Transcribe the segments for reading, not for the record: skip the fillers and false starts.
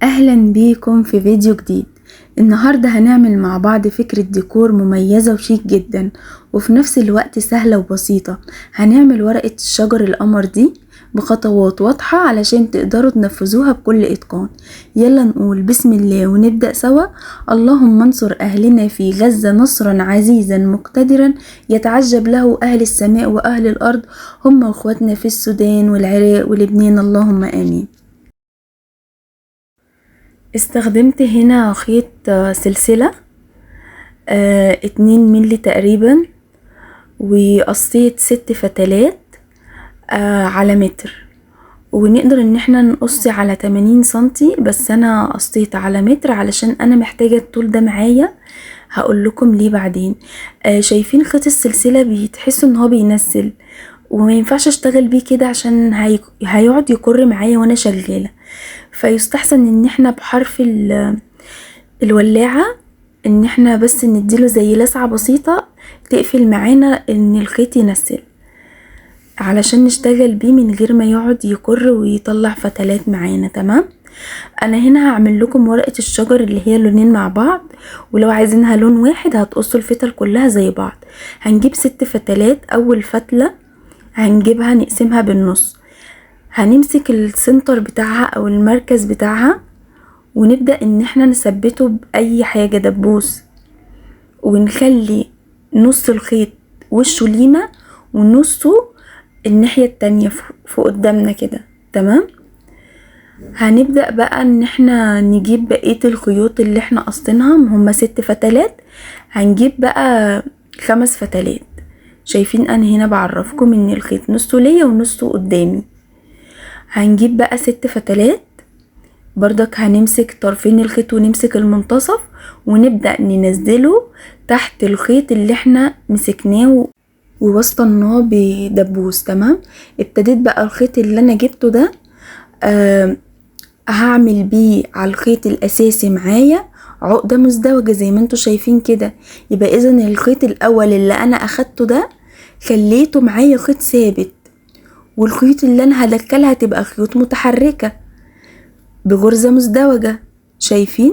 اهلا بيكم في فيديو جديد. النهاردة هنعمل مع بعض فكرة ديكور مميزة وشيك جدا، وفي نفس الوقت سهلة وبسيطة. هنعمل ورقة الشجر القمر دي بخطوات واضحة علشان تقدروا تنفذوها بكل اتقان. يلا نقول بسم الله ونبدأ سوا. اللهم انصر اهلنا في غزة نصرا عزيزا مقتدرا يتعجب له اهل السماء واهل الارض، هم واخواتنا في السودان والعراق ولبنان، اللهم امين. استخدمت هنا خيط سلسلة 2 ملي تقريبا، وقصيت 6 فتلات على متر، ونقدر ان احنا نقص على 80 سنتي، بس انا قصيت على متر علشان انا محتاجة الطول ده معايا، هقول لكم ليه بعدين. شايفين خيط السلسلة بتحسوا ان هو بينسل، وما ينفعش اشتغل بيه كده عشان هيقعد يكر معايا وانا شغالة، فيستحسن ان احنا بحرف الولاعة ان احنا بس نديله زي لسعة بسيطة تقفل معانا ان الخيط ينسل، علشان نشتغل بيه من غير ما يقعد يكر ويطلع فتلات معانا. تمام، انا هنا هعمل لكم ورقة الشجر اللي هي لونين مع بعض، ولو عايزينها لون واحد هتقصوا الفتل كلها زي بعض. هنجيب 6 فتلات، اول فتلة هنجيبها نقسمها بالنص، هنمسك ال center بتاعها او المركز بتاعها، ونبدأ ان احنا نثبته بأي حاجة، دبوس، ونخلي نص الخيط وشه لينا ونصه الناحية التانية فوق قدامنا كده. تمام، هنبدأ بقى ان احنا نجيب بقية الخيوط اللي احنا قصينها، هما 6 فتلات، هنجيب بقى 5 فتلات. شايفين انا هنا بعرفكم ان الخيط نصه ليا ونصه قدامي. هنجيب بقى 6 فتلات برضك، هنمسك طرفين الخيط ونمسك المنتصف ونبدأ ننزله تحت الخيط اللي احنا مسكناه ووصلناه بدبوس. تمام، ابتديت بقى الخيط اللي انا جبته ده هعمل بيه على الخيط الاساسي معايا عقدة مزدوجة زي ما انتوا شايفين كده. يبقى اذا الخيط الاول اللي انا اخدته ده خليته معايا خيط ثابت، والخيوط اللي انا هدخلها تبقى خيوط متحركة بغرزة مزدوجة. شايفين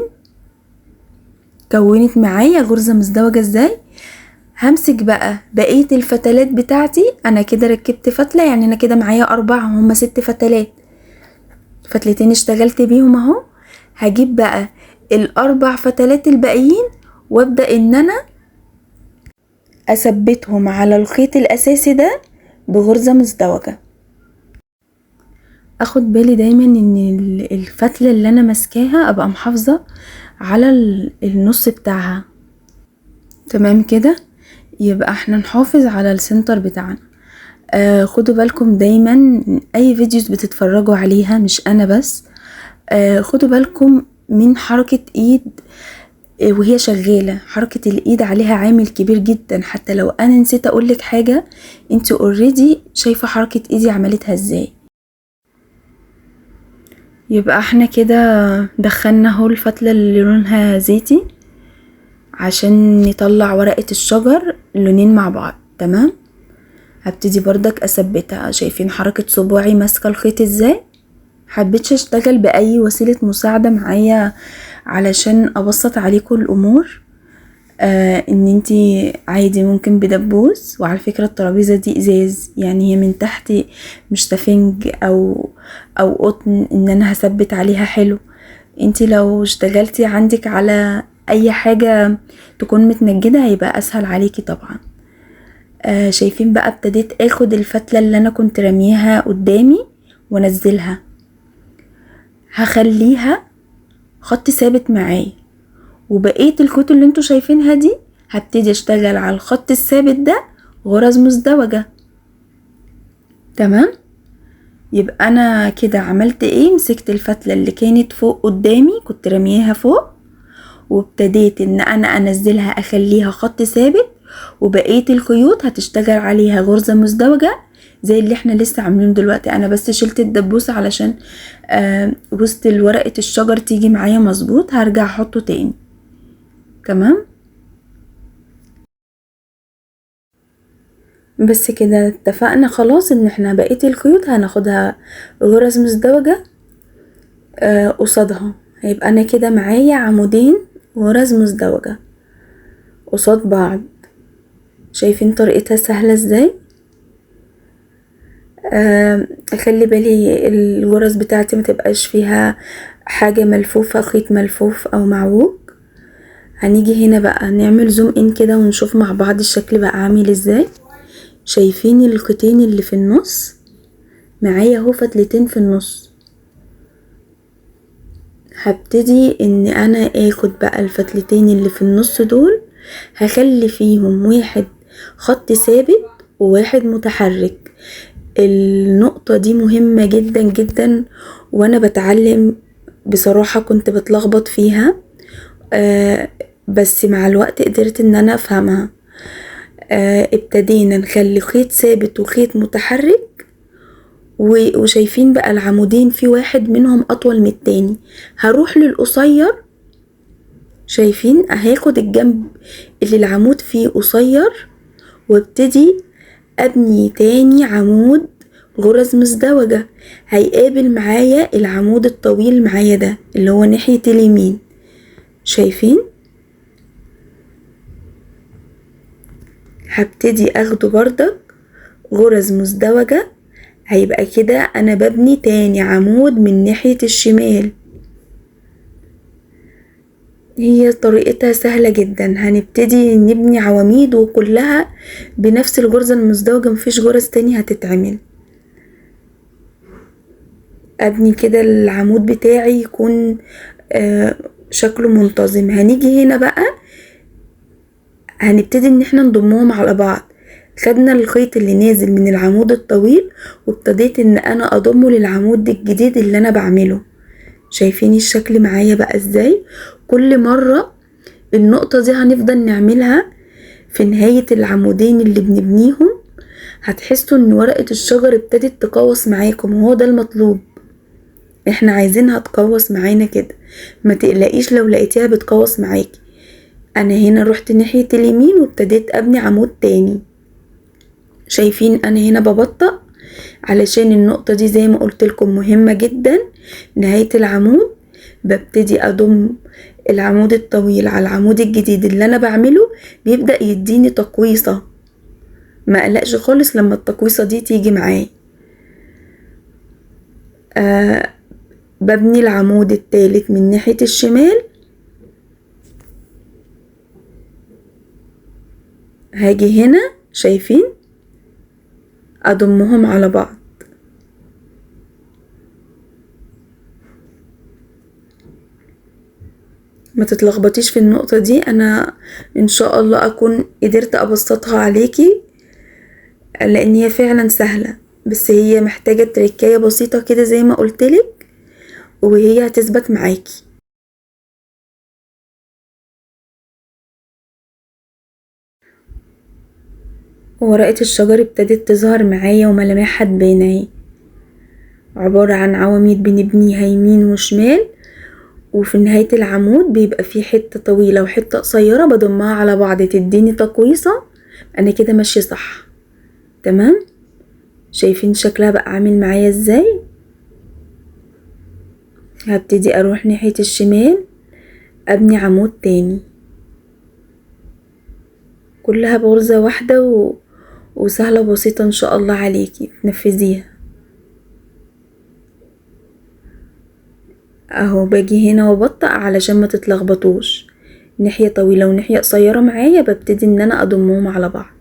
كونت معايا غرزة مزدوجة ازاي؟ همسك بقى بقية الفتلات بتاعتي، انا كده ركبت فتلة، يعني انا كده معايا 4، هما 6 فتلات، فتلتين اشتغلت بيهم اهو. هجيب بقى ال4 فتلات الباقيين وابدأ ان انا اثبتهم على الخيط الاساسي ده بغرزة مزدوجة. اخد بالي دايما ان الفتلة اللي انا ماسكاها ابقى محافظة على النص بتاعها. تمام كده، يبقى احنا نحافظ على ال center بتاعنا. خدوا بالكم دايما اي videos بتتفرجوا عليها، مش انا بس، خدوا بالكم من حركة ايد وهي شغالة. حركة الايد عليها عامل كبير جدا، حتى لو انا نسيت اقولك حاجة انت already شايفة حركة ايدي عملتها ازاي. يبقى احنا كده دخلنا اهو الفتلة اللي لونها زيتي عشان نطلع ورقة الشجر لونين مع بعض. تمام، هبتدي بردك اثبتها. شايفين حركة صباعي ماسكة الخيط ازاي؟ حبيتش اشتغل باي وسيلة مساعدة معايا علشان ابسط عليكم الامور، ان انتي عادي ممكن بدبوس. وعلى فكرة الترابيزة دي ازاز، يعني هي من تحت مش سفنج او قطن ان انا هثبت عليها حلو. انتي لو اشتغلتي عندك على اي حاجة تكون متنجدة هيبقى اسهل عليكي طبعا. شايفين بقى ابتديت اخد الفتلة اللي انا كنت رميها قدامي وانزلها، هخليها خط ثابت معايا، وبقية الخيوط اللي انتوا شايفينها دي هبتدي اشتغل على الخط الثابت ده غرز مزدوجة. تمام، يبقى انا كده عملت ايه؟ مسكت الفتلة اللي كانت فوق قدامي كنت رمياها فوق، وابتديت ان انا انزلها اخليها خط ثابت، وبقية الخيوط هتشتغل عليها غرزة مزدوجة زي اللي احنا لسه عاملينه دلوقتي. انا بس شلت الدبوس علشان وسط الورقة الشجر تيجي معايا مظبوط، هرجع احطه تاني. تمام، بس كده اتفقنا خلاص ان احنا بقية الخيوط هناخدها غرز مزدوجة قصادها، هيبقى انا كده معايا عمودين غرز مزدوجة قصاد بعض. شايفين طريقتها سهلة ازاي؟ اخلي بالي الغرز بتاعتي ما تبقاش فيها حاجة ملفوفة، خيط ملفوف او معوج. هنيجي هنا بقى نعمل زوم ان كده ونشوف مع بعض الشكل بقى عامل ازاي. شايفين القطين اللي في النص معايا اهو، فتلتين في النص. هبتدي ان انا اخد بقى الفتلتين اللي في النص دول، هخلي فيهم واحد خط ثابت وواحد متحرك. النقطة دي مهمة جدا جدا، وانا بتعلم بصراحة كنت بتلخبط فيها، بس مع الوقت قدرت ان انا افهمها. ابتدينا نخلي خيط ثابت وخيط متحرك، وشايفين بقى العمودين في واحد منهم اطول من التاني. هروح للقصير، شايفين هاخد الجنب اللي العمود فيه قصير وابتدي ابني تاني عمود غرز مزدوجة، هيقابل معايا العمود الطويل معايا ده اللي هو ناحية اليمين. شايفين؟ هبتدي اخده بردك غرز مزدوجة، هيبقى كده انا ببني تاني عمود من ناحية الشمال. هي طريقتها سهلة جدا. هنبتدي نبني عواميد وكلها بنفس الغرزة المزدوجة، مفيش غرز تاني هتتعمل. ابني كده العمود بتاعي يكون شكله منتظم. هنيجي هنا بقى هنبتدي ان احنا نضمهم على بعض. خدنا الخيط اللي نازل من العمود الطويل وابتديت ان انا اضمه للعمود الجديد اللي انا بعمله. شايفين الشكل معايا بقى ازاي؟ كل مرة النقطة دي هنفضل نعملها في نهاية العمودين اللي بنبنيهم، هتحسوا ان ورقة الشجر ابتدت تقوس معاكم، وهو ده المطلوب، احنا عايزينها تقوس معانا كده. ما تقلقيش لو لقيتيها بتقوس معاكي. انا هنا رحت ناحية اليمين وابتديت ابني عمود تاني. شايفين انا هنا ببطأ علشان النقطة دي زي ما قلت لكم مهمة جدا. نهاية العمود ببتدي اضم العمود الطويل على العمود الجديد اللي انا بعمله، بيبدأ يديني تقويصة. ما قلقش خالص لما التقويصة دي تيجي معايا. ببني العمود الثالث من ناحية الشمال. هاجي هنا شايفين اضمهم على بعض. ما تتلخبطيش في النقطة دي، انا ان شاء الله اكون قدرت ابسطها عليكي لان هي فعلا سهلة، بس هي محتاجة تركاية بسيطة كده زي ما قلتلك وهي هتثبت معاكي. ورقة الشجر ابتدت تظهر معايا وملامحها تبان اهي، عبارة عن عواميد بنبنيها يمين وشمال، وفي نهاية العمود بيبقى فيه حتة طويلة وحتة قصيرة بضمها على بعض تديني تقويصة. انا كده ماشية صح، تمام؟ شايفين شكلها بقى عامل معايا ازاي؟ هبتدي اروح ناحية الشمال ابني عمود تاني، كلها بغرزة واحدة وسهلة وبسيطة ان شاء الله عليكي تنفذيها. اهو باجي هنا وبطأ علشان ما تتلخبطوش، ناحية طويلة وناحية قصيرة معايا ببتدي ان انا اضمهم على بعض.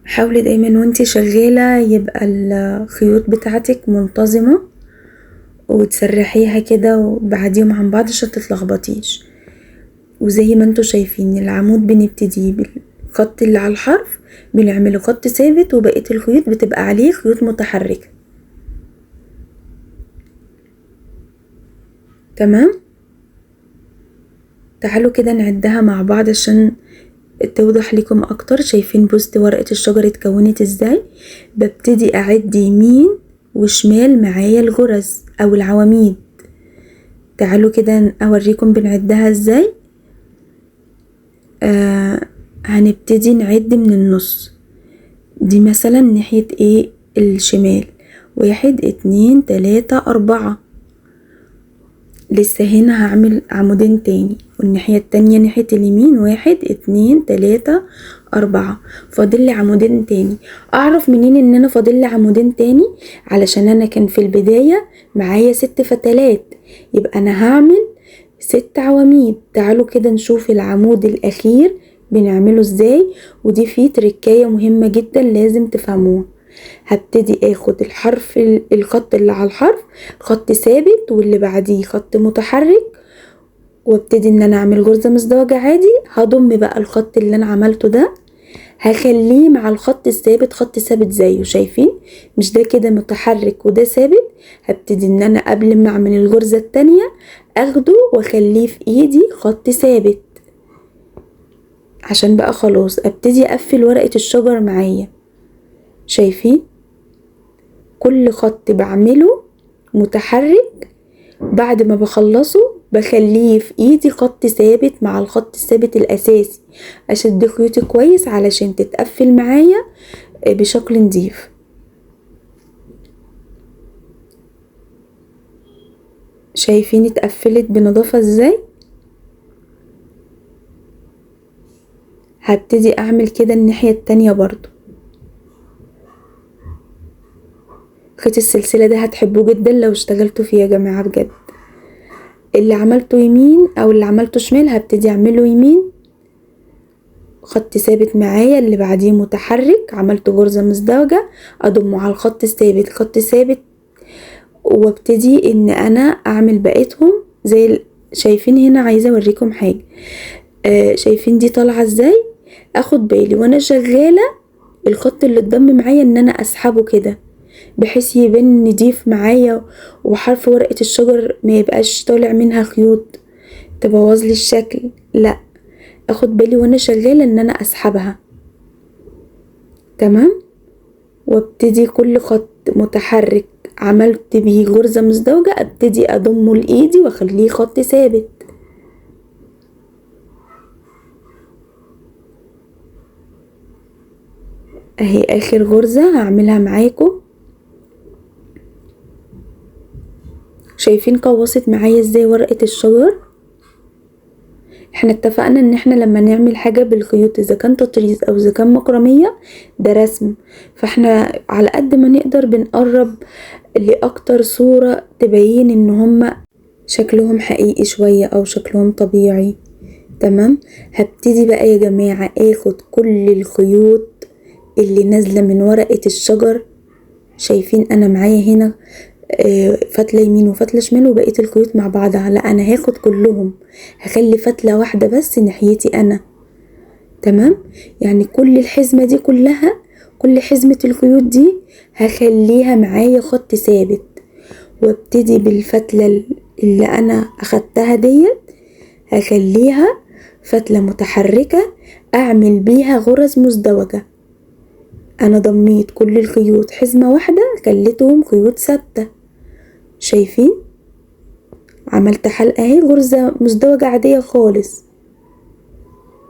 حاولي دايما وانتي شغالة يبقى الخيوط بتاعتك منتظمة وتسرحيها كده وتبعديهم عن بعض عشان تتلخبطيش. وزي ما انتوا شايفين العمود بنبتدي بالخط اللي على الحرف، بنعمله خط ثابت وبقية الخيوط بتبقى عليه خيوط متحركة، تمام؟ تعالوا كده نعدها مع بعض عشان توضح لكم اكتر. شايفين بوست ورقة الشجر اتكونت ازاي؟ ببتدي اعد يمين وشمال معايا الغرز او العواميد. تعالوا كده اوريكم بنعدها ازاي. هنبتدي نعد من النص، دي مثلا ناحية ايه الشمال، 1 2 3 4. لسه هنا هعمل عمودين تاني، والناحية التانية ناحية اليمين 1 2 3 4، فاضل لي عمودين تاني. اعرف منين ان انا فاضل لي عمودين تاني؟ علشان انا كان في البداية معايا 6 فتلات، يبقى انا هعمل 6 عواميد. تعالوا كده نشوف العمود الاخير بنعمله ازاي، ودي فيه تركاية مهمة جدا لازم تفهموها. هبتدي اخد الحرف الخط اللي على الحرف خط ثابت، واللي بعديه خط متحرك، وابتدي ان انا اعمل غرزة مزدوجة عادي. هضم بقى الخط اللي انا عملته ده، هخليه مع الخط الثابت خط ثابت زيه. شايفين؟ مش ده كده متحرك وده ثابت. هبتدي ان انا قبل ما اعمل الغرزة التانية اخده واخليه في ايدي خط ثابت، عشان بقى خلاص ابتدي اقفل ورقة الشجر معايا. شايفين؟ كل خط بعمله متحرك بعد ما بخلصه بخليه في ايدي خط ثابت مع الخط الثابت الاساسي. اشد خيوطي كويس علشان تتقفل معايا بشكل نضيف. شايفين اتقفلت بنظافة ازاي؟ هبتدي اعمل كده الناحية التانية برضو. خيط السلسلة ده هتحبوه جدا لو اشتغلتوا فيه يا جماعة بجد. اللي عملته يمين او اللي عملته شمال هبتدي اعمله يمين، خط ثابت معايا، اللي بعديه متحرك، عملت غرزة مزدوجة اضمه على الخط الثابت خط ثابت، وابتدي ان انا اعمل بقيتهم زي شايفين هنا. عايزة اوريكم حاجة. شايفين دي طالعة ازاي؟ اخد بالي وانا شغالة الخط اللي اتضم معايا ان انا اسحبه كده بحيث يبان نضيف معايا، وحرف ورقة الشجر ما يبقاش طالع منها خيوط تبوظ لي الشكل. لا، اخد بالي وانا شغالة ان انا اسحبها. تمام. وابتدي كل خط متحرك عملت بيه غرزة مزدوجة ابتدي اضمه لايدي واخليه خط ثابت. اهي اخر غرزة هعملها معاكم. شايفين قوصت معايا ازاي ورقة الشجر؟ احنا اتفقنا ان احنا لما نعمل حاجة بالخيوط اذا كان تطريز او اذا كان مكرمية ده رسم، فاحنا على قد ما نقدر بنقرب لاكتر صورة تبين ان هما شكلهم حقيقي شوية او شكلهم طبيعي. تمام. هبتدي بقى يا جماعة اخد كل الخيوط اللي نازلة من ورقة الشجر. شايفين انا معايا هنا فتلة يمين وفتلة شمال وبقية الخيوط مع بعضها. لا، انا هاخد كلهم، هخلي فتلة واحدة بس ناحيتي انا. تمام. يعني كل الحزمة دي كلها، كل حزمة الخيوط دي هخليها معايا خط ثابت، وابتدي بالفتلة اللي انا اخدتها ديت هخليها فتلة متحركة اعمل بيها غرز مزدوجة. انا ضميت كل الخيوط حزمة واحدة خليتهم خيوط ثابتة. شايفين؟ عملت حلقة اهي غرزة مزدوجة عادية خالص،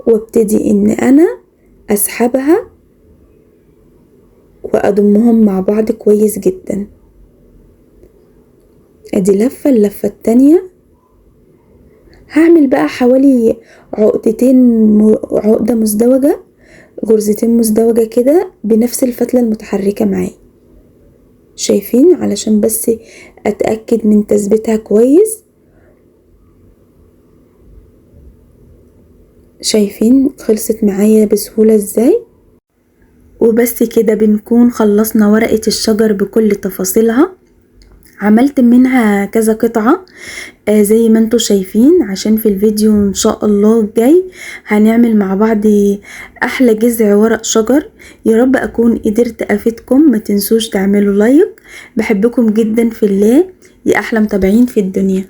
وابتدي ان انا اسحبها واضمهم مع بعض كويس جدا. ادي لفة. اللفة التانية هعمل بقى حوالي عقدتين، عقدة مزدوجة، غرزتين مزدوجة كده بنفس الفتلة المتحركة معايا. شايفين؟ علشان بس اتأكد من تثبيتها كويس. شايفين خلصت معايا بسهولة ازاي؟ وبس كده بنكون خلصنا ورقة الشجر بكل تفاصيلها. عملت منها كذا قطعة زي ما انتوا شايفين، عشان في الفيديو ان شاء الله الجاي هنعمل مع بعض احلى جذع ورق شجر. يا رب اكون قدرت افيدكم. ما تنسوش تعملوا لايك. بحبكم جدا في الله، يا احلى متابعين في الدنيا.